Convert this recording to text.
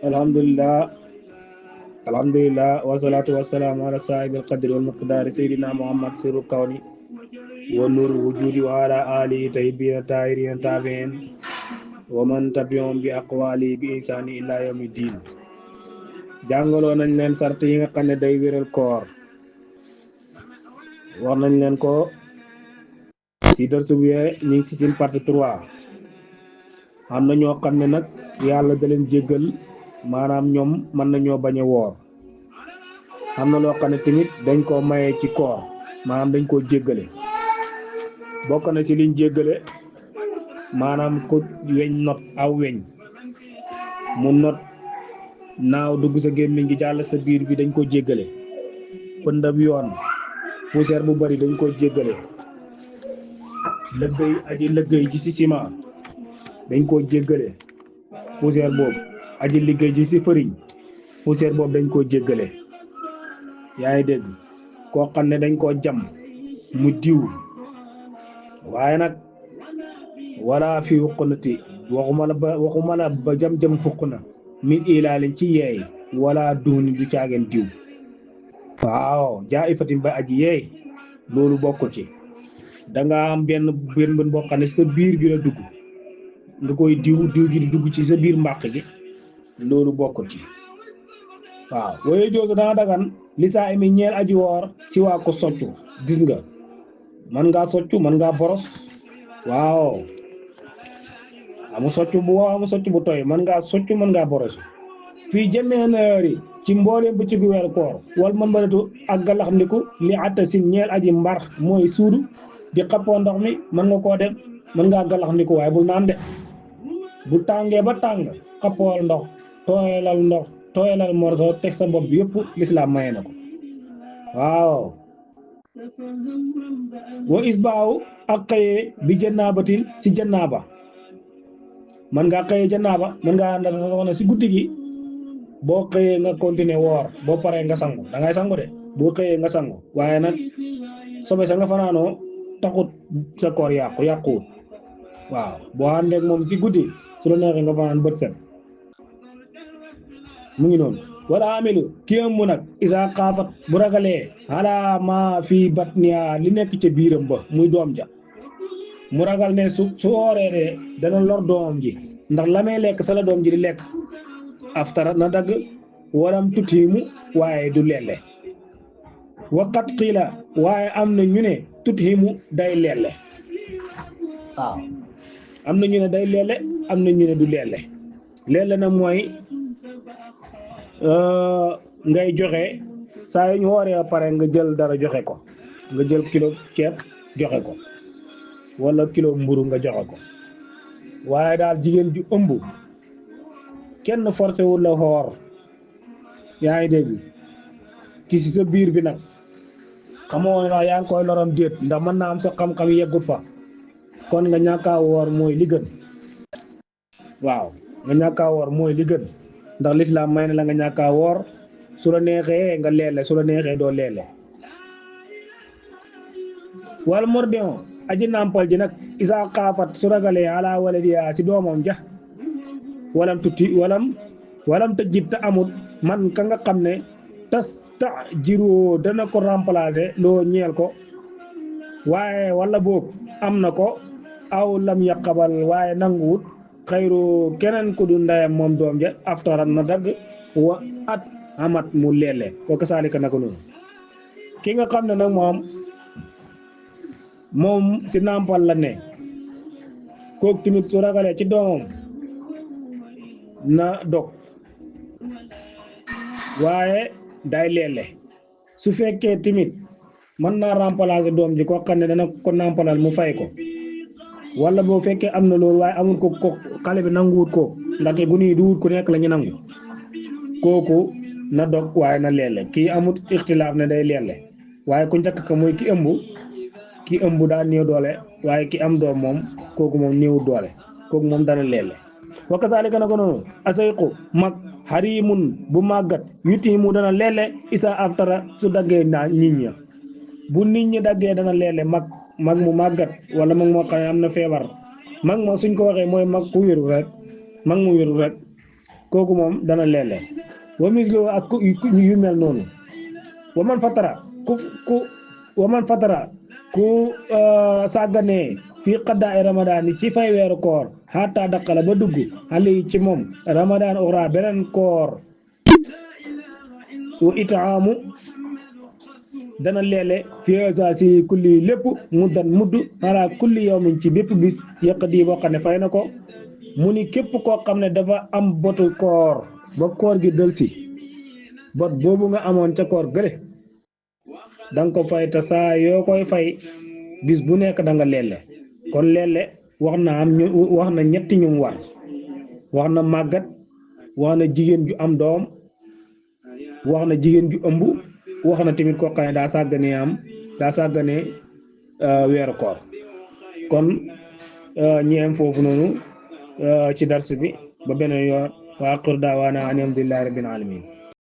alhamdulillah alhamdulillah wassalatu wassalamu ala sahibil qadri wal miqdari sayyidina muhammad sirru kawni wa nur wujudi wa ala alihi tayyibin tahirin tabi'in wa man tabi'ahum bi aqwali bi ihsani ila yawmi din. jàngaloo nañ leen sart yi nga xam ne day wéral koor, wax nañ leen ko ci darsu bi ñu ngi ci seen partie 3. am na ñoo xam ne nag yàlla da leen jéggal, maanaam ñoom mën nañoo bañ a woor. am na loo xam ne tamit dañ koo mayee ci koor, maanaam dañ koo jéggale. bokk na ci liñ jéggale maanaam ku weñ not aw weñ mu not naaw dugg sa gémmiñ gi jàll sa biir bi dañ ko jéggale. pëndab yoon poussière bu bari dañ ko jéggale. lëggéey aji lëggéey ji ci ciment dañ koo jéggale poussière boobu. aji liggéey ji ci fëriñ poussière boobu dañ koo jéggale. yaa ngi dégg koo xam ne dañ koo jam mu diw, waaye nag wala fi wuqnati waxuma la ba jam fukk na min ilaalin ci yeey wala duuni du caageen diw. waaw jaa ifatim ba aji yeey loolu bokk ci. da nga am benn boo xam ne sa biir bi la dugg nga koy diw gi di dugg ci sa biir mbàq gi, loolu bokk ci. waaw waaye joosu dana dagan li saa imi ñeel aji woor si waa ko soccu. gis nga man ngaa soccu man ngaa boros. waaw amu soccu bu wow amu soccu bu toy, man ngaa soccu man ngaa boros. fii jëmee naari ci mbooleem bëccëgu weeru koor wal man baratu ak galax ndiku li atta sin ñeel aji mbar mooy suudu di xappoo ndox mi mën nga koo def, mën ngaa galax ndiku waaye bul naan de. bu tàngee ba tàng xappool ndox, tooyalal morso teg sa bopp bi yëpp lislaam maye na ko. waaw wa isbaaw ak xëyee bi jannaabatin si jannaaba. man ngaa xëyee jannaaba, man ngaa na si guddi gi boo xëyee nga continuer woor, boo paree nga sangu. da ngay sangu de, boo xëyee nga sangu, waaye nag sobe sa nga fanaanoo taxut sa koor yàquwut. waaw boo àndeek moom si guddi su la neexee nga fanaan bët set. mu ngi noonu. wala amilu ki ëmb nag isa xaafat bu ragalee ala ma fii batniya li nekk ca biiram ba muy doom ja, mu ragal ne su wooree de dana lor doomam ji, ndax la may lekk sa la doom ji di lekk. aftara na dagg waram tutiimu waaye du lelle. waqat xiila waaye am na ñu ne tutiimu day lelle. waaw am na ñu ne day lelle, am na ñu ne du lelle. lelle na mooy ngay joxe saa yu ñu wooree ba pare nga jël dara joxe ko, nga jël kilo ceeb joxe ko wala kilo mburu nga joxe ko. waaye daal jigéen ju ëmb kenn forcé wul la xoor. yaa ngi dégg ki ci sa biir bi nag xamoo ndax yaa ngi koy lorom déet, ndax mën naa am sa xam-xam yeggut fa, kon nga ñàkkaa woor mooy li gën. waaw nga ñàkkaa woor mooy li gën, ndax lislaam may na la nga ñàkkaa woor. su la neexee nga leele, su la neexee doo leele. wal mordion aji nàmpal ji nag isa xaafat su ragalee ala waladiya si doomam ja walam tëjjit te amut man ka nga xam ne tas ta jiroo dana ko remplacer loo ñeel ko, waaye wala boog am na ko aw lam yaqabal waaye nanguwut xayru keneen ku du ndeyam moom doom ja aftaran na dagg wa at amat mu leele ko kasaalika naka noonu. ki nga xam ne nag moom si nàmpal la ne, kooku tamit su ragalee ci doomam na dog waaye day leele. su fekkee tamit mën naa remplacer doom ji koo xam ne dana ko nàmpalal mu fay ko, wala boo fekkee am na loolu waaye amul ko xale bi nanguwut ko, ndaxte gu nii du wut ku nekk la ñu nangu, kooku na dog waaye na leele. kii amut ixtilaaf ne day leele, waaye ku njëkk ka mooy ki ëmb daa néew doole, waaye ki am doom moom kooku moom néewu doole, kooku moom dana leele. wa kasaalika na ko noonu asayqu mag xarimun bu màggat yutimu dana leele isa aftara su daggee nit ña. bu nit ñi daggee dana leele mag mu màggat wala mag moo xam ne am na feebar. mag moo suñ ko waxee mooy mag ku wéru rek, mag mu wéru rek kooku moom dana leele wa mislo ak yu mel noonu wa man fatara ku sàgganee fii qaddaa ramadan ci fay weeru koor hatta daqala ba dugg xale yi ci moom ramadan uxra beneen koor wa itaamu dana leele fi si kulli lépp muddan mudd ala kulli yawmin ci bépp bis yëq di boo xam ne fay na ko mu ni képp koo xam ne dafa am botu koor ba koor gi dëlsi bot boobu nga amoon ca koor gële danga ko fay te saa yoo koy fay bis bu nekk da nga leele kon leele wax na ñetti ñum war wax na màggat wax na jigéen ju am doom wax na jigéen ju ëmb wax na tamit koo xam ne daa sàgganee weeru koor kon ñeem foofu noonu ci dars bi ba beneen yoon wa aqir daawaana an alhamdulillahi rabbil alamin